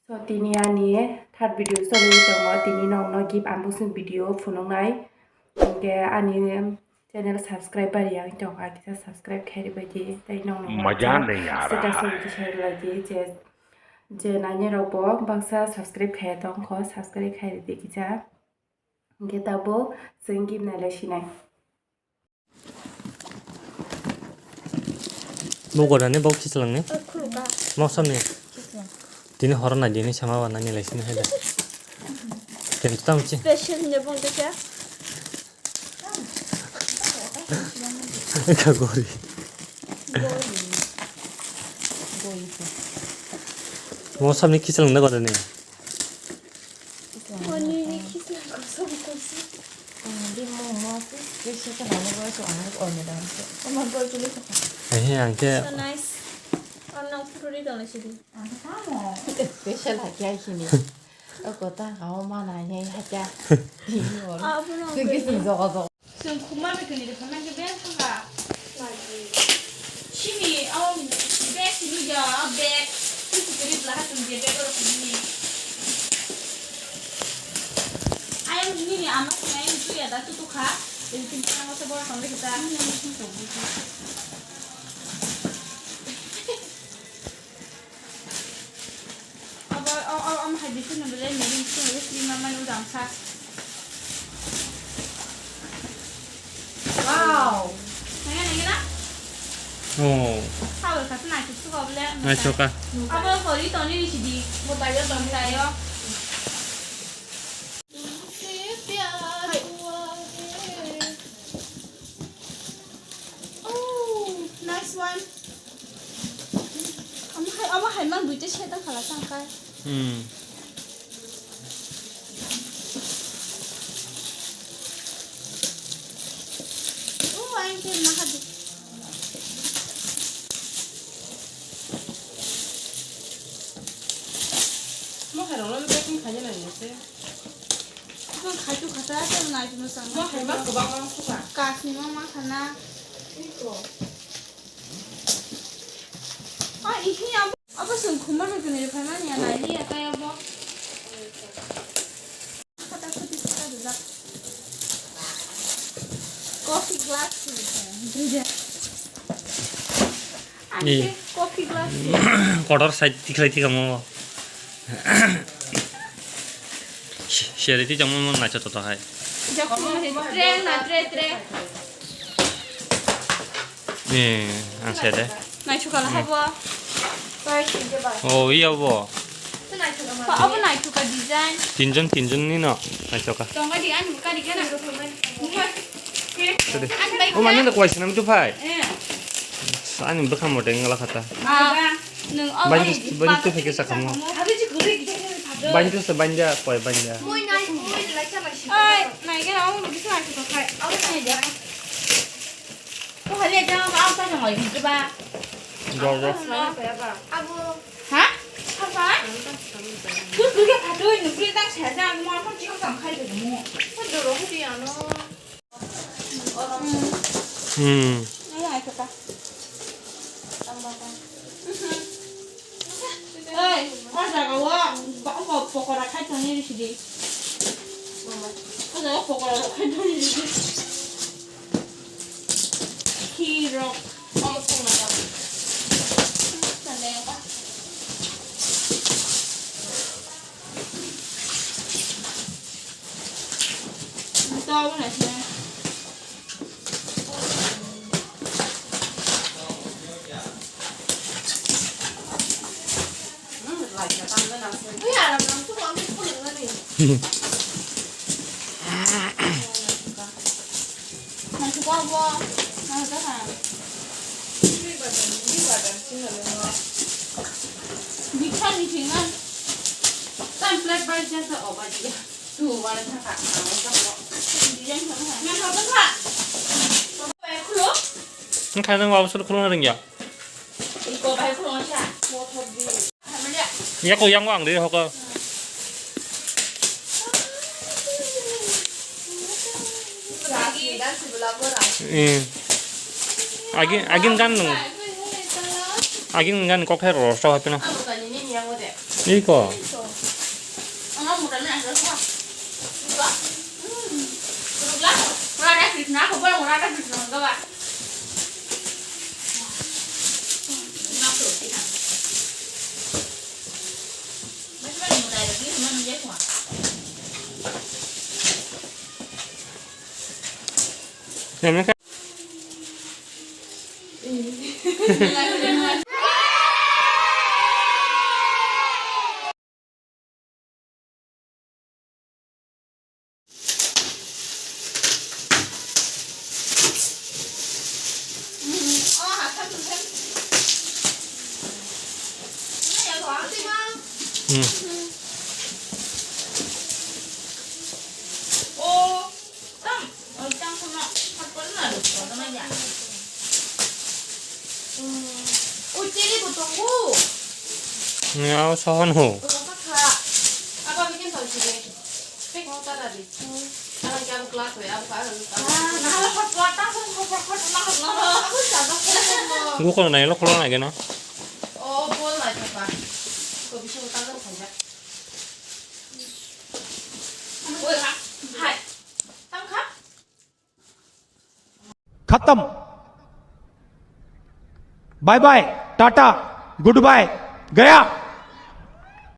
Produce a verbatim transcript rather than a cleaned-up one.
So, tini ani third video choli tongo, tini nokno gift unboxing video phunuknai. Hingke ani channel subscriber yang tongkha, kisa subscribe khairi bai di, tei nokno Maja wansuk nahi aa raha status hai. Rok kisa rwlai di, je, je nainai rok bo baksa subscribe khaiya tongkho, subscribe khairi di kisa. Hingke tabuk chwng gift nailai sinai. Bo gora ni bo khichlang ni? Khuluka. Mosam ni? Khichlang. Tini horo nai dini sama wana ni lai sini hai da. Ken tam chi. Special ni bong de kya? Ka gori. Mosam ni khichlang na gora ni? Poni ni khichlang kosom kosom. Di mo mo si special ka nani boy so ang or me dan so. Oma boy tuli ka. Ehe, ang ke. So nice. Ang nang photo ri dong sidi. Ang ke tamo. Special ha kya sini. O kota ka o ma na nyai ha kya. Di mo. Ah, puno. Sigi sing so ko so. Chwng khumma bai kwnwi rwkha nang khe beng thangkha. Sini o bag sini ya, o bag. Sisi kwrwi bwla ha chwng je bag oro khumni. Ayang nini ama khna ayang tuya da tutu kha. Ini tingkang mo se bor kong le kita. Abo, o, o, omo hai bisingo belai miring bisingo belai sima mani udang sa. Wow. Nangya, nangya na? Oh. Sabar kha, nai khe suka belai. Nai suka. Abo hori toni ni sidi. Mo tayo toni tayo. Oh, nice one. Omo hai, omo hai mang duita se tang khala tang kai. Hmm. Oh, ayang ke maha di. Mo hai rolo packing khaina nang se. Khaitu khata, khaitu nai tunu sang. Mo hai ma kwbang ma suka. Kasni ma ma khana. Iko. Ah, ihi abo, abo sung khumma no kene phai mani ya nai ya kaya bo. Khata khuti khata dujak. Coffee glass. Ni. Coffee glass. Kotor side tikhlai tikamo. Seri ti jamo mon nacho toto hai. Jakuma he tray na tray tray. Ni, ang sede. Nacho kala habo. Oh, iya bo. Abo naithoka design. Tinjon, tinjon ni no naithoka. Tonga di ani buka di kana. Sede. O mani no kwai sinam tu phai. Eh. Ani bwkha mote ngala khata. Ah, nung o Bani, bani tu phai khe sakamo. Bani tu se banja, koi banja. Moi nai, moi lai chala si. Ai, nai kena o bisa naithoka khai. Abo nai ja. Ko hale ja ba, apa sama itu ba? Go, go. Abo. Ha? Apa? Tu tu ya kado ini, tu tang saya ja, mau apa cik tang khai tu mau. Ko doro hudi ano. Hmm. Oi, o jaga o, ba, o pokora khai tongni risi di. O jaga o pokora khai tongni risi di. Khirok. Naithotok bo, naithotok ha. Bikha ni thwima. Tan plate bai jasa o bai dia. Tu wala thaka, ang thaka. Design thaka. Naithotok ha. Bai khulo. Wngkha nang wabo solo khulung rwngya. Iko bai khulung sa. Mothok di. Yako yang wang de hoko. Eh. Agin, agin gan nung. Agin gan kok hai ro so hapena. Iko. Hmm. Ni, abo sohon ho. Gukol nai lo, kholo nai geno. खत्म। Bye bye, tata, good bye, गया।